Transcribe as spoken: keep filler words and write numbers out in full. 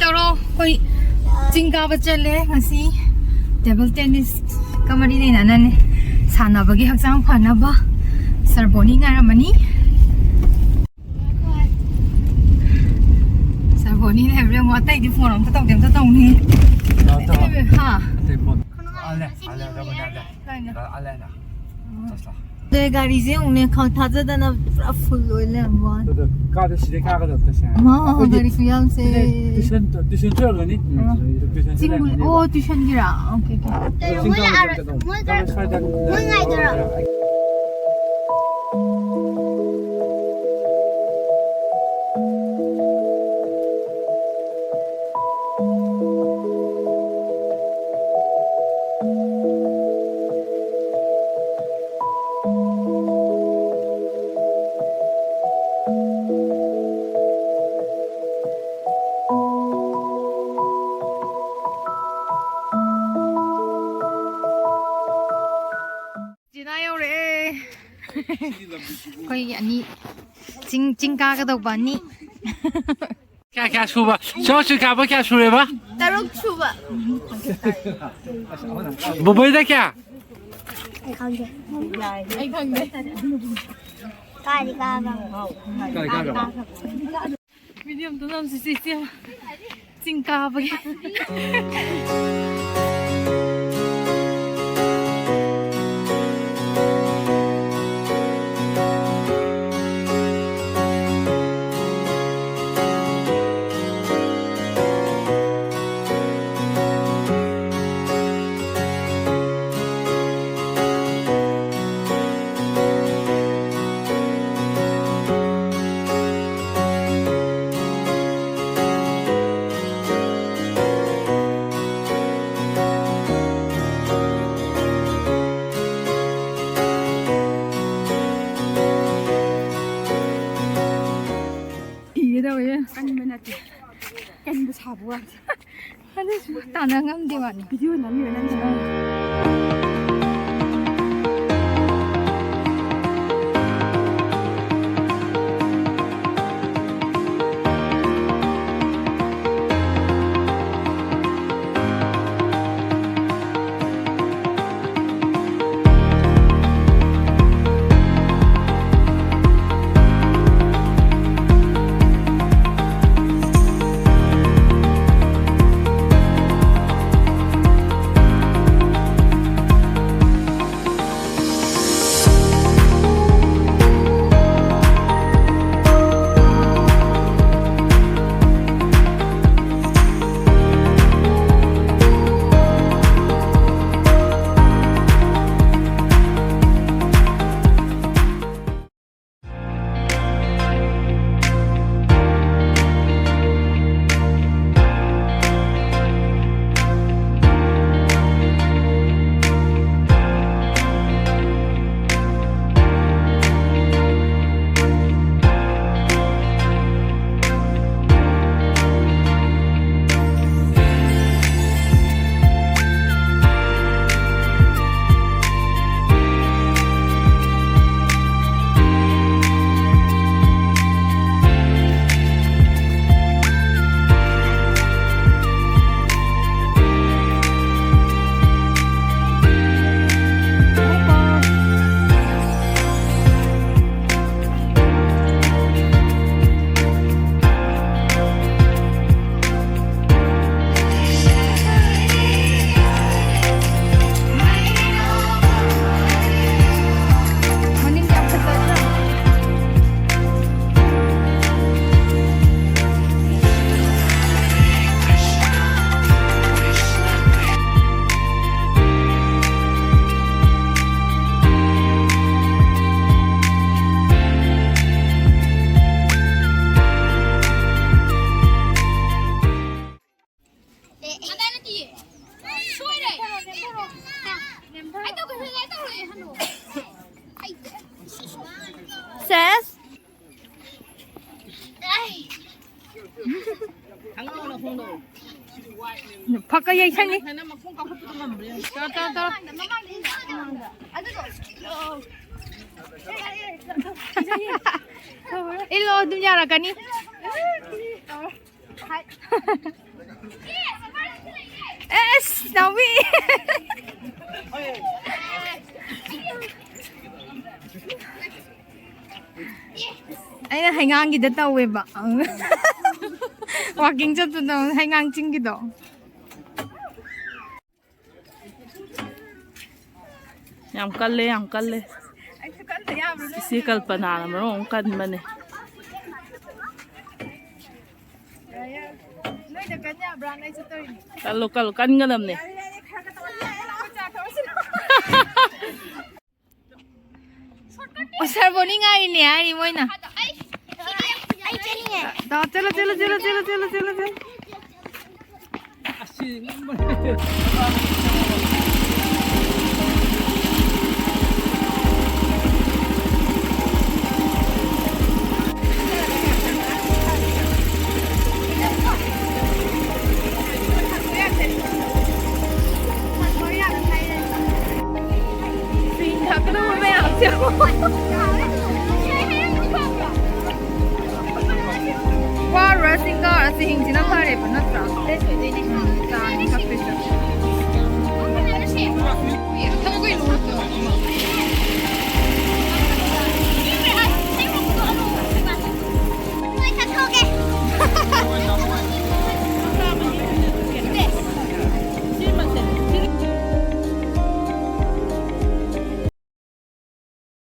ꯇꯧꯔꯣ, ꯑꯩꯈꯣꯏ ꯆꯤꯡ ꯀꯥꯕ ꯆꯠꯂꯦ ꯉꯁꯤ꯫ ꯇꯦꯕꯜ ꯇꯦꯅꯤꯁꯀ ꯃꯔꯤ ꯂꯩꯅꯅꯅꯦ, ꯁꯥꯟꯅꯕꯒꯤ ꯍꯛꯆꯥꯡ ꯐꯅꯕ꯫ ꯁꯔꯕꯣꯅꯤ ꯉꯥꯏꯔꯝꯃꯅꯤ꯫ ꯁꯔꯕꯣꯅꯤ ꯂꯩꯕ꯭ꯔꯥ ꯌꯦꯡꯉꯣ, ꯑꯇꯩꯗꯤ ꯐꯣꯟ ꯑꯝꯇ ꯇꯧꯗꯦ, ꯑꯝꯇ ꯇꯧꯅꯤ꯫ ꯇꯧ, ꯇꯧ꯫ ꯍꯥ? ꯑꯇꯩ ꯐꯣꯟ꯫ ꯑꯂꯦ, ꯑꯂꯦ, ꯑꯂꯦ, ꯑꯂꯦ꯫ ꯀꯥꯏꯅ? ꯑꯂꯦ, ꯑꯂꯦ꯫ ꯆꯠꯁꯤ ꯂꯥꯎ꯫ ꯑꯗꯩ ꯒꯥꯔꯤꯁꯦ ꯌꯦꯡꯉꯨꯅꯦ, ꯈꯪ ꯊꯥꯖꯗꯅ ꯄꯨꯔꯥ ꯐꯨꯜ ꯑꯣꯏ ꯂꯩꯔꯝꯕ ꯋꯥꯅꯤ꯫ ꯑꯗꯨꯗ ꯀꯥꯗ ꯁꯤꯗꯩ ꯀꯥꯒꯗꯕ ꯇꯁꯦꯡꯅ꯫ ꯃꯥ, ꯑꯩꯈꯣꯏꯗꯤ ꯒꯥꯔꯤ ꯈꯨꯌꯥꯝꯁꯦ꯫ ꯁꯤꯗꯩ ꯇꯨꯏꯁꯟ, ꯇꯨꯏꯁꯟꯁꯨ ꯑꯣꯏꯔꯝꯒꯅꯤ꯫ ꯎꯝ꯫ ꯇꯨꯏꯁꯟꯁꯨ ꯆꯤꯡ-, ꯂꯩꯔꯝꯒꯅꯦꯕ꯫ ꯑꯣ, ꯇꯨꯏꯁꯟꯒꯤꯔꯥ? Okay, okay. ꯀꯩꯅꯣ, ꯆꯤꯡ ꯃꯣꯏ ꯀꯥꯕ ꯑꯥ-, ꯆꯠꯀꯗꯧꯕ꯫ ꯃꯣꯏ ꯀꯥ-, ꯀꯥꯕ ꯁ꯭ꯋꯥꯏꯗ ꯃꯣꯏ ꯉꯥꯏꯗꯣꯏꯔꯣ? ꯖꯤꯅꯥ ꯌꯧꯔꯛꯑꯦ꯫ ꯑꯩꯈꯣꯏꯒꯤ ꯑꯅꯤ, ꯆꯤꯡ, ꯆꯤꯡ ꯀꯥꯒꯗꯧꯕ ꯑꯅꯤ꯫ ꯀꯌꯥ, ꯀꯌꯥ ꯁꯨꯕ? ꯆꯣ, ꯆꯤꯡ ꯀꯥꯕ ꯀꯌꯥ ꯁꯨꯔꯦꯕ? ꯇꯔꯨꯛ ꯁꯨꯕ꯫ ꯕꯣꯕꯣꯏꯗ ꯀꯌꯥ? ꯈꯪꯗꯦ꯫ ꯑꯩ ꯈꯪꯗꯦ꯫ ꯀꯥꯏꯗꯤ ꯀꯥꯈ꯭ꯔꯕ? ꯀꯥꯏ ꯀꯥꯈ꯭ꯔꯕ? ꯚꯤꯗꯤꯑꯣ ꯑꯝꯇ ꯅꯝꯁꯤꯁꯦ, ꯏꯆꯦ꯫ ꯆꯤꯡ ꯀꯥꯕꯒꯤ꯫ ꯏꯒꯦ ꯇꯧꯋꯦ꯫ ꯀꯟꯕ ꯅꯠꯇꯦ꯫ ꯀꯟꯕ ꯁꯥꯕ ꯋꯥꯅꯤ꯫ ꯑꯗꯨꯁꯨ ꯇꯥꯟꯅ ꯉꯝꯗꯦ ꯋꯥꯅꯤ꯫ ꯚꯤꯗꯤꯑꯣ ꯅꯝꯃꯤꯔꯣ ꯅꯪꯁꯦ? ꯐꯛꯀ ꯌꯩꯁꯟꯅꯤ꯫ ꯇꯧꯔꯣ, ꯇꯧꯔꯣ, ꯇꯧꯔꯣ꯫ ꯏꯜꯂꯣ, ꯑꯗꯨꯝ ꯌꯥꯔꯛꯀꯅꯤ꯫ ꯑꯦꯁ, ꯅꯥꯎꯕꯤ꯫ ꯑꯩꯅ ꯍꯩꯉꯥꯡꯒꯤꯗ ꯇꯧꯋꯦꯕ꯫ ꯋꯥꯀꯤꯡ ꯆꯠꯄꯗꯣ, ꯍꯩꯉꯥꯡ ꯆꯤꯡꯒꯤꯗꯣ꯫ ꯌꯥꯝ ꯀꯜꯂꯦ, ꯌꯥꯝ ꯀꯜꯂꯦ꯫ ꯏꯆꯦ ꯀꯜꯄꯅꯥꯅ ꯃꯔꯣꯟ ꯑꯃ ꯀꯟꯕꯅꯦ꯫ ꯀꯜꯂꯨ, ꯀꯜꯂꯨ, ꯀꯟꯒꯗꯕꯅꯦ꯫ ꯑꯣ, ꯁꯔꯕꯣꯅꯤ ꯉꯥꯏꯔꯤꯅꯦ ꯍꯥꯏꯔꯤ ꯃꯣꯏꯅ꯫ ꯑꯩ, ꯑꯩ ꯆꯠꯅꯤꯡꯉꯦ꯫ ꯇꯥ, ꯆꯠꯂꯣ, ꯆꯠꯂꯣ, ꯆꯠꯂꯣ꯫ ꯋꯥꯔꯨꯔ ꯆꯤꯡ ꯀꯥꯔ ꯆꯤꯡꯁꯤꯅ ꯐꯔꯦꯕ ꯅꯠꯇ꯭ꯔꯥ?